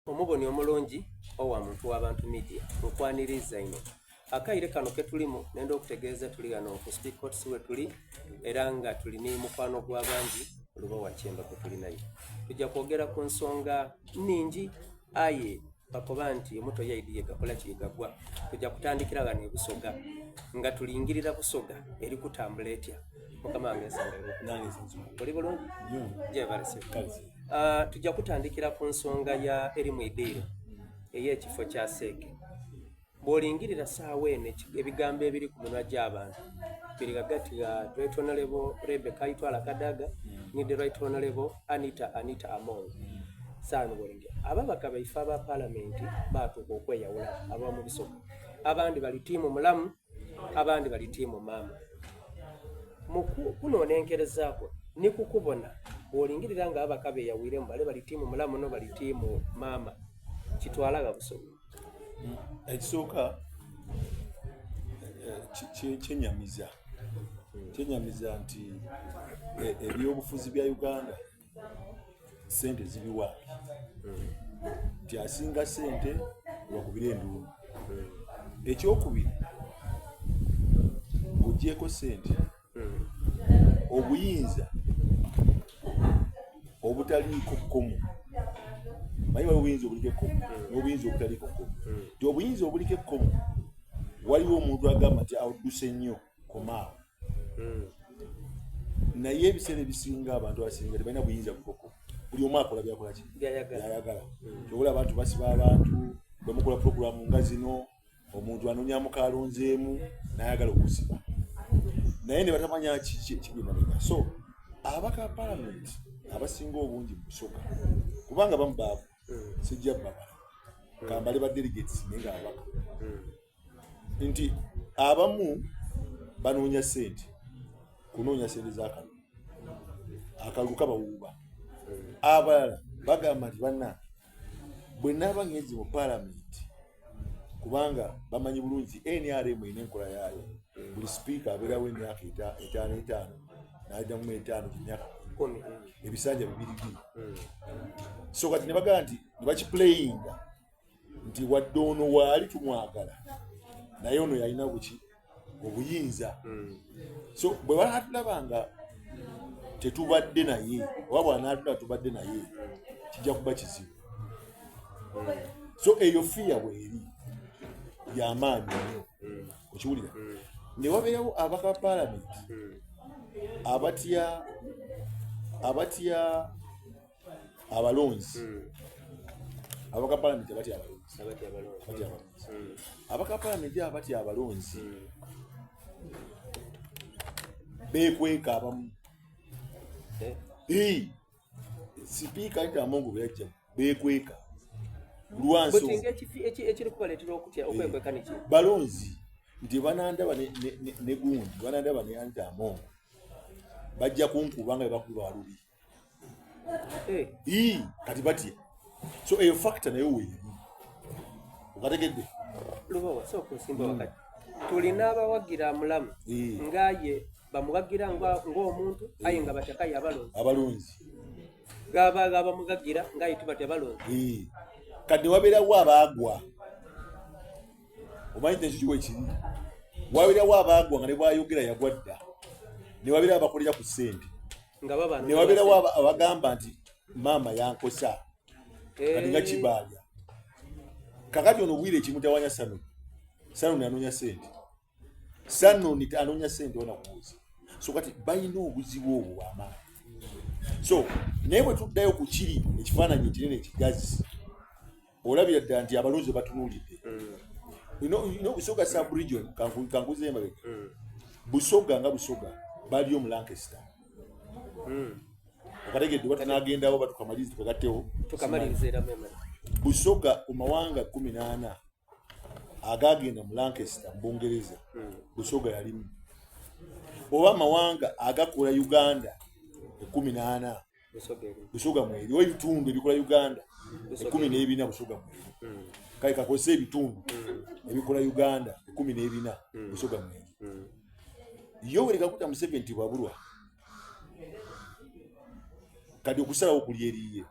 Omuboni omulungi owa Muntu wa Bantu Media, nkwaniriiza inho. Akaire kano ketulimu nenda okutegeeza tuli ghano ku Speke Courts wetuli era nga tuli ni mukwano gwa bangi Lubowa Kyemba gwetuli naye. Tuja kwogera ku nsonga nhingi aye bakoba nti omuto yaidhi yegakola ki yegagwa. Tuja kutandikira ghano e Busoga nga tulingirira Busoga eri kutambula etya. Mukama wange nsangaire okukulaba. Oli bulungi? Gyebale sebo. Uh, tujja kutandikira ku nsonga ya eri mu idiiro ey'ekifo kya seeke bw'olingirira saawa eno ebigambo ebiri ku minwa gy'abantu biri ghagati gha right honorable Rebecca Itwala Kadaga mm. ni the right honorable Anita Anita Among mm. saano bw'olingira ababaka baife aba palamenti baatuuka okweyawula abamu bisoga abandi bali tiimu mulamu abandi bali tiimu maama. Mu kunonenkereza kwo ni kukubona, bw'olingirira nga ababaka beeyawiremu, bale bali tiimu mulamu no bali tiimu maama, kitwala gha busoga? Ekisooka eh, kyenyamiza kyenyamiza nti eh, ebyobufuzi bya Uganda sente zibiwa nti asinga sente bakubire enduulu ekyokubiri ng'ogyeko sente obuyinza obutaliiko kkomo manyi waliwo obuyinza obuliko ekkomo n'obuyinza obutaliiko kkomo nti obuyinza obuliko ekkomo waliwo omuntu agamba nti adduse nnyo komaawo hmm. naye ebiseera ebisinga abantu abasinga tebalina buyinza bukoko buli omu akola byakolaki byayagala hmm. kyobola abantu basiba abantu bwemukola puroguramu nga zino omuntu anonyamu kalonzeemu nayagala okusiba naye ne batamanya kiki ekiri emabega so abaka palamenti abasinga obungi mu busoga kubanga bamu baavu hmm. sijja babala kambale ba delegates naye nga abaka nti abamu banoonya sente kunoonya sente z'akalulu akalulu kabawuuba abalala bagamba nti banna bwe naaba ngenze mu palamenti kubanga bamanyi bulungi nrm erina enkola yaayo buli sipiika abeerawo emyaka etaano etaano n'addamu etaano gyemyaka ebisanja bibiri biri so kati ne bagamba nti ne bakipuleyinga nti wadde ono waali tumwagala naye ono yalina buki obuyinza hmm. so bwe banatulaba nga tetubadde naye oba bwanatula tubadde naye kijja kuba kizibu hmm. so eyo fiya bweri yamaanyi nnyo hmm. okiwulira ne wabeerawo abaka palamenti abatya abatya abalonzi hmm. abaka palamenti abatya abalonzi batya abalonzi hmm. abaka palamenti abatya abalonzi hmm. bekweka abamu eh? sipiika Anita Among bwe yajja bekweka lwansonga eh. balonzi nti banandaba ne gundi banandaba ne Anita Among bajja kunkuba nga bebakuba walubi eh. kati batya so eyo factor nayo weeri okategedde lubawa sooka osimba hmm. wakati tulina abawagira mulamu eh. ngaye bamuwagira ng'omuntu eh. aye nga batakayo abalonzi abalonzi gaba gabamugagira ngaye tubatya balonzi kati wabeerawo abaagwa omanyi nti ekyo wekiri wabeerawo abaagwa nga ne bwayogera yagwa dda ne wabeerawo abakolera ku ssente ne wabeerawo abagamba nti maama yankosa kati nga eh. kibaalya kakati ono bwire ekimutawanya sanoni sanoni anoonya sente sanoni anoonya sente ona kubuuza so kati balina obuzibu obwo bwamaanyi so naye bwe tuddayo ku kiri ekifaananyi ekinene ekigazi olabira ddala nti abalonzi batunuulidde mm. busoga sub region kankuze emabega mm. busoga nga busoga baliyo mu lancaster mm. okategedde oba tunagendawo batukamalirize tukagattewo busoga ku mawanga 14 agagenda mu lancaster mu bungereza busoga yalimu oba amawanga agakola uganda ekumi n'ana busoga mweri oba ebitundu ebikola uganda ekumi n'ebina busoga mweri hmm. kale kakozesa ebitundu hmm. ebikola uganda ekumi n'ebina hmm. busoga mweri yoweri kaguta museveni tibwabulwa kati okusalawo kuli eriye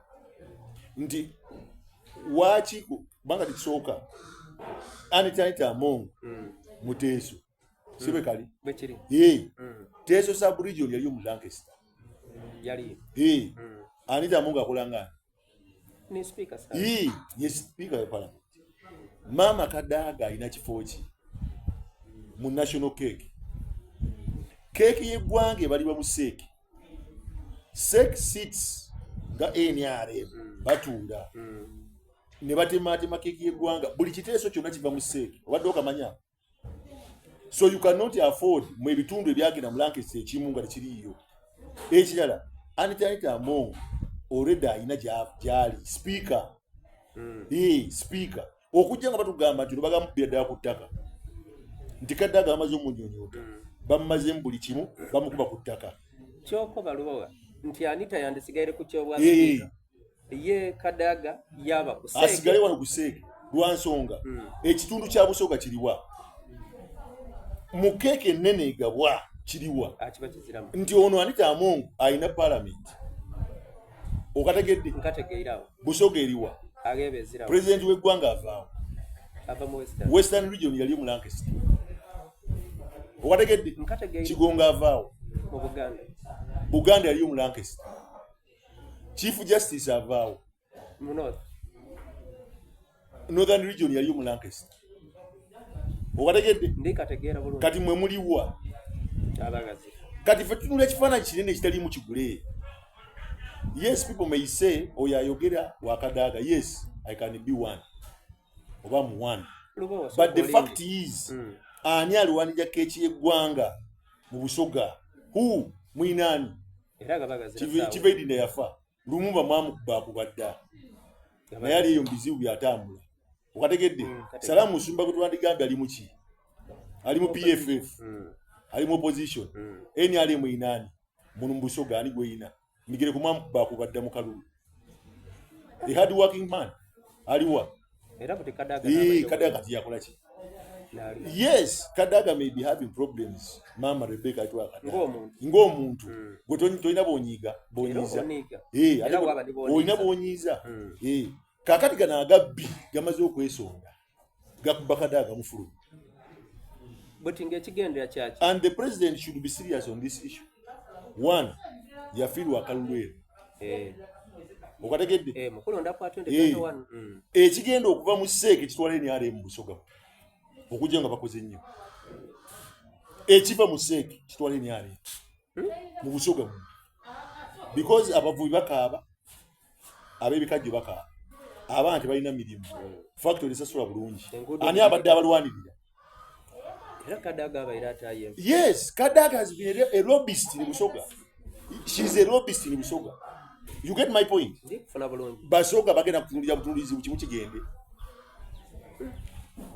nti Waki kubanga tekisooka Anita Anita Among Muteeso sibe kali bwekiri Eh, Teeso sub region yali mu Lancaster. Yali Eh, Anita Among akola ngani? Ni speaker sa. Eh, ye speaker ya parliament. Mama Kadaga alina kifo ki mu national cake? Cake y'eggwanga ebalibwa mu CEC. CEC seats nga NRM batuula ne batematema keeki y'eggwanga. Buli kiteeso kyonna kiva mu CEC. Obadde okamanya? So you cannot afford mu ebitundu ebyagenda mu Lancaster ekimu nga tekiriiyo. Ekirala, Anita Anita Among already alina gy'ali speaker. Eh, speaker okujja nga batugamba nti bagamukubira ddala ku ttaka nti Kadaga bamaze omunyonyota, bamumazemu buli kimu, bamukuba ku ttaka. Kyokoba Lubowa nti Anita yandisigaire ku kyobwa speaker, ye Kadaga yaba ku CEC. Asigale wano ku CEC lwa nsonga ekitundu kya Busoga kiriwa mu keeke ennene egabwa kiriwa? Akiba kiziramu. Nti ono Anita Among alina parliament, okategedde? Nkategeera awo. Busoga eriwa? Agebe ezirawo. Pulezidenti w'eggwanga avaawo. Ava mu Western. Western Region yali mu Lancaster, okategedde? Nkategeera. Kigongo avaawo. Mu Buganda. Buganda yali mu Lancaster. Chief Justice avaawo. Mu North. Northern Region yali mu Lancaster, okategedde? Ndikategeera bulungi. Kati mwe muliwa? Abagazi. Kati ffe tunula ekifaananyi kinene ekitaliimu kigule. Yes, people may say oyo ayogera wakadaaga. Yes, I can be one oba mu one. Lubowa, but the sooka fact olinde. is, ani alwanirira keeki y'eggwanga mu Busoga? Who mwinaani? Era nga bagazira. Kivaidinda yafa, Lumumba mwamukubakuba dda, naye ali eyo mu bizibu byatambula, okategedde? Kategedde. Salaamu Musumba gwe twandigambye ali muki? Ali mu PFF, ali mu opposition. NRM inaani muno mu Busoga? Ani gweyina? Migereko mwamukubakuba dda mu kalulu. A hard working man aliwa? Era buti Kadaga Eh, n'abayo. Kadaga kati yakola ki? N'ali. Yes, Kadaga may be having problems, Mama Rebecca atwa Kadaga. Ng'omuntu. Ng'omuntu gwe tolina bonyiiga Era bonyiiza. oniiga. Eh, Era ate waba ni bw'onyiiza. olina bonyiiza. Eh, kakati gano agabbi gamaze okwesonda, gakuba Kadaga mufulumi. Buti ng'ekigendera kyaki? And the president should be serious on this issue. One, yafiirwa akalulu ero, okategedde? Eh, mu kulonda kwa 2021. Ekigenda okuva mu CEC kitwala NRM mu Busoga okujja nga bakoze nnyo. Ekiva mu CEC kitwala NRM mu Busoga muno because abavubi bakaaba, ab'ebikajjo bakaaba, abaana tebalina mirimu, factory esasula bulungi. Enguudo. Ani abadde abalwanirira? Era Kadaga abaire ataye. Yes, Kadaga has been a lobbyist in Busoga. She's a lobbyist in Busoga. You get my point? Ndi kufuna bulungi. Basoga bagenda kutunulira butunulizi bukimu kigende.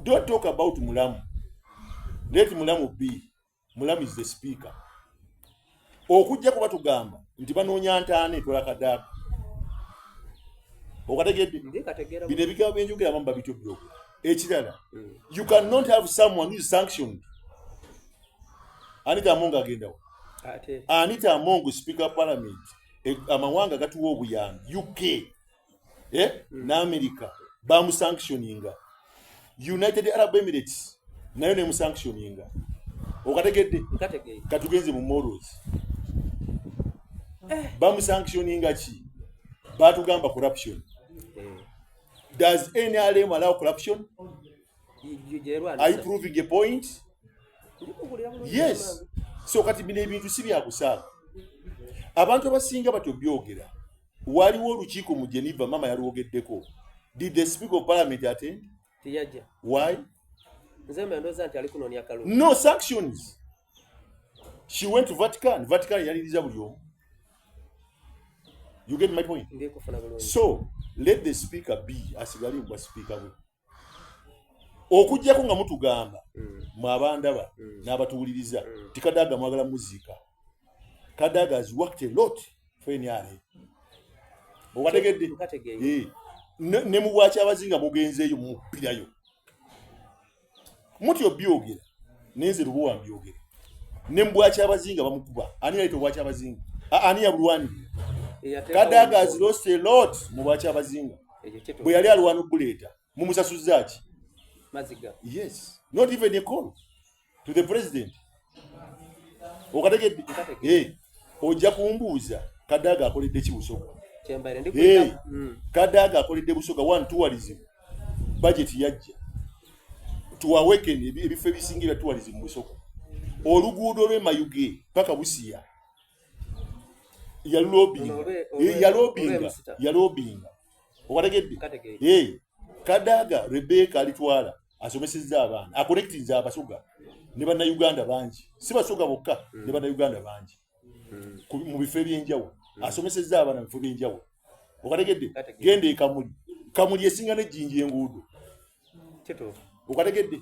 Don't talk about Mulamu. Let Mulamu be. Mulamu is the speaker. Okujja kuba tugamba nti banoonya ntaana etwala Kadaga. Okategedde? Ndi kategeera. Bino ebigambo byenjogera abamu babityo byogera. Ekirala, you cannot have someone who is sanctioned. Anita Among agendawo. Ate Anita Among, Speaker of Parliament, amawanga gatuwa obuyambi, UK, eh? N'America bamusanctioninga. United Arab Emirates nayo nemusanctioninga. Okategedde? Nkategeera. Katugenze mu morals. Bamusanctioninga ki? Batugamba corruption. Does NRM allow corruption? Gyerwanisa. Are you proving a point? Ndi kuwulira bulungi. Yes. So kati bino ebintu si byakusaaga. Abantu abasinga batyo byogera. Waliwo olukiiko mu Geneva, mama yalwogeddeko. Did the Speaker of Parliament attend? Tiyajja. Why? Nze mbe ndowooza nti ali kunoonya kalulu. No sanctions. She went to Vatican. Vatican yaliriza buli omu. You get my point? Ndi kufuna bulungi. So let the speaker be, asigale bwa speaker bwe. Okuggyako nga mutugamba mwe abandaba n'abatuwuliriza ti Kadaga mwagala muziika. Kadaga has worked a lot for NRA. Okategedde? Nkategeera. Eh. Ne mu bwakyabazinga mugenzeeyo mukubirayo. Mutyo byogera nenze Lubowa mbyogera. Ne mu bwakyabazinga bamukuba. Ani yaleeta obwakyabazinga? Ani yabulwanirira? Eyateekawo Kadaga has omukono. lost a lot mu bwakyabazinga. Bwe yali alwana okuguleeta mumusasuzza ki? Yes, not even a call to the president. Okategedde? Eh, ojja kumbuuza Kadaga akoledde ki Busoga? Eh, Kadaga akoledde Busoga one tourism budget yajja to awaken ebifo ebisinga ebya tourism mu Busoga. Oluguudo lw'e Mayuge paka Busia yalobinga eh, yalobinga yalobinga obategedde eh, Kadaga Rebecca alitwala asomesezza abaana akonectinze abasoga ne bannayuganda bangi si basoga bokka mm. ne bannayuganda bangi mm. mu bifo ebyenjawulo mm. asomesezza abaana mu bifo ebyenjawulo okategedde genda ekamuli kamuli esinga nejjinja enguudo okategedde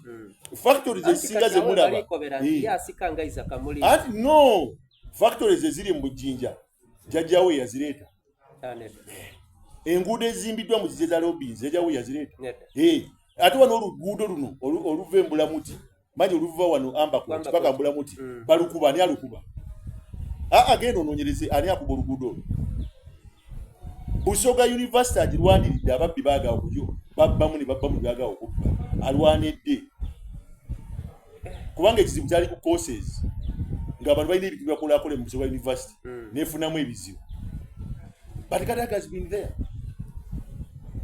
factories ezisinga zemulaba eh. no factories eziri mu jjinja jajjawo eyazireeta ah, enguudo ezimbiddwa mu zize za lobins jajjawo eyazireeta eh, ate wano oluguudo luno oluva embulamuti manje oluva wano ambakoti paka mbulamuti mm. balukuba ani alukuba aa ah, genda onoonyereze ani akuba oluguudo olwo busoga university agirwaniridde ababbi baagawo kuyo babbamu ne babbamu ne baagawo okubba alwanidde kubanga ekizibu kyali ku courses ng'abantu balina ebintu byakolakole mu busoga university mm. nefunamu ebizibu but kadaga has been there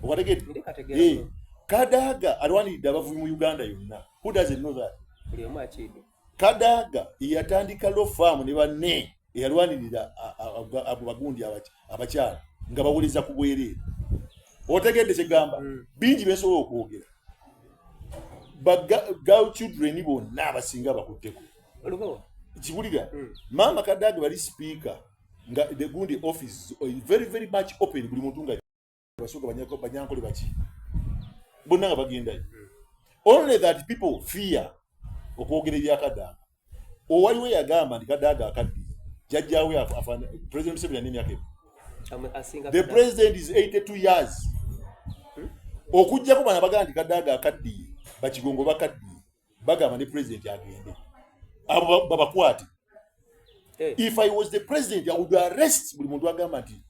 okategedde eh, kadaga alwaniridde abavubi mu uganda yonna who doesn't know that kadaga eyatandika law farm ne banne eyalwanirira abo bagundi abakyala nga bawuliza ku bwereere otegedde kyegamba mm. bingi bensobola okwogera ba girl children bonna abasinga bakutteko kiwulira mm. maama kadaga bali speaker nga the gundi office very very much open buli muntu nga basoga banyankole baki bonna nga bagendayo hmm. only that people fear okwogera ebya kadaga owaliwo eyagamba nti kadaga akaddiye jajjawe afana president Museveni alina emyaka ebo the president is 82 years hmm? okujjako bana bagamba nti kadaga akaddiye bakigongo bakaddiye bagamba ne president agende abo babakwate eh. if i was the president i would arrest buli muntu agamba nti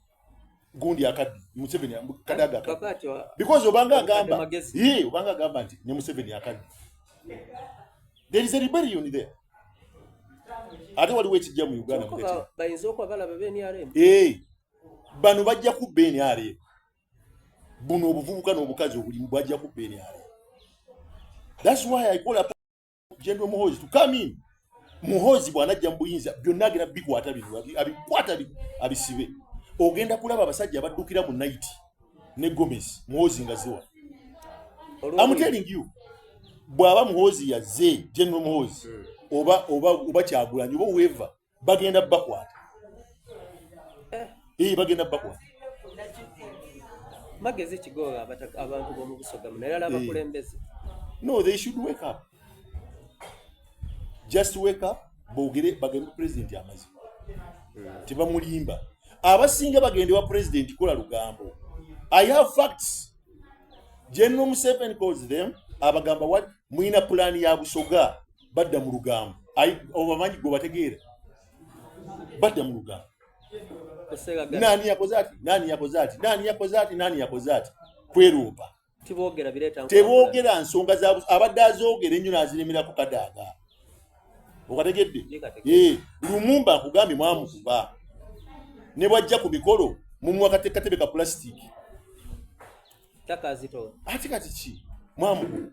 gundi akaddi museveni kadaga akaddi because obanga agamba ye obanga agamba nti ne museveni akaddi there is a rebellion there ate waliwo ekijja mu uganda bayinza okuba balaba bnrm eh, bano bajja kubba nrm buno obuvubuka n'obukazi obulimu bwajja kubba nrm thats why i call upon general muhoozi to come in muhoozi bw'anajja mu buyinza byonna agenda bikwata bino abikwata abisibe ogenda kulaba abasajja abaddukira mu night ne gomez muhoozi nga ziwa I'm telling you bw'aba muhoozi yazze general muhoozi hmm. oba oba oba kyagulanyi oba whoever bagenda bakwata eh. eh bagenda bakwata magezi kigoga abantu b'omu busoga muno era abakulembeze eh. no they should wake up just wake up boogere bagende president amazima hmm. tebamulimba abasinga bagende wa president kola lugambo i have facts general museveni calls them abagamba what mulina pulaani ya busoga badda mu lugambo obamanyi gwe bategeera badda mu lugambo nani yakoze ati nani yakoze ati nani yakoze ati nani yakoze ati kwerumba teboogera nsonga za abadde azoogera ennyo n'aziremerako kadaaga okategedde eh, lumumba nkugambye mwamukuba ne bwajja ku mikolo mumuwa katebe ka pulasitiiki ate kati ki mwamukuba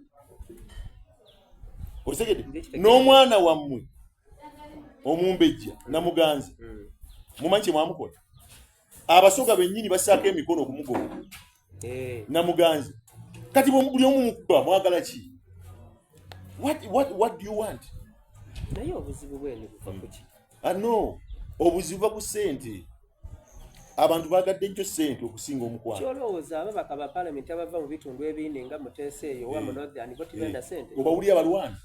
otegedde n'omwana wammwe omumbejja namuganzi hmm. mumanyi kyemwamukola abasoga bennyini basaako emikono okumugoba eh. namuganzi kati buli omu mukuba mwagala ki what, what, what do you want naye obuzibu bweni buva kuki ah, no obuzibu buva ku sente abantu bagadde nnyo sente okusinga omukwano kyolowooza ababaka ba palamenti abava mu bitundu ebindi nga muteesa eyo owa mu eh. northern bo tibenda eh. sente obawulira balwana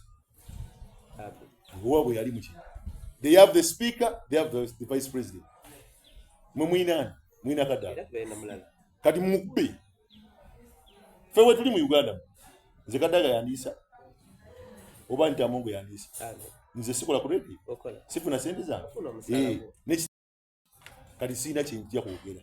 owa bwe yali muki they have the speaker they have the, the vice president mwe mwinaani mwina kadaga kati mukube fe wetuli mu uganda nze kadaga yandiisa oba nti amongo yandiisa nze sikola ku radio sifuna sente zange eh, kati sirina kyenjja kwogera.